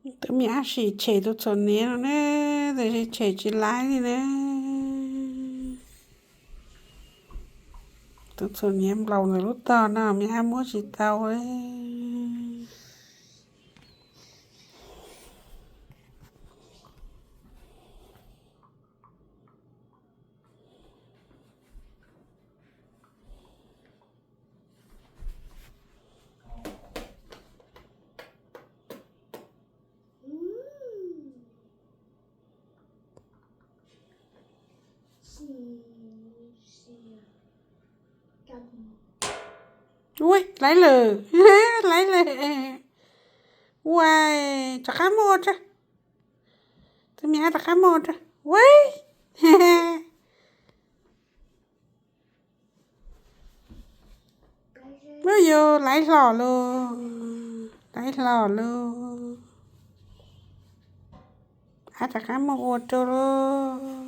Tus me ab sim tshem tus txhuam hniav no na, tab sis tshem tsis laib li na. Tus txhuam hniav nplaum ntawm lub tog no, me ab muab tsis tau li. Ua, laib lawm, laib lawm. Ua, rov qab muab ua tso. Tus me ab rov qab muab ua tso. Ua, ua, yus laib hlo lawm, laib hlo lawm. Ab rov qab muab ua rau lawm.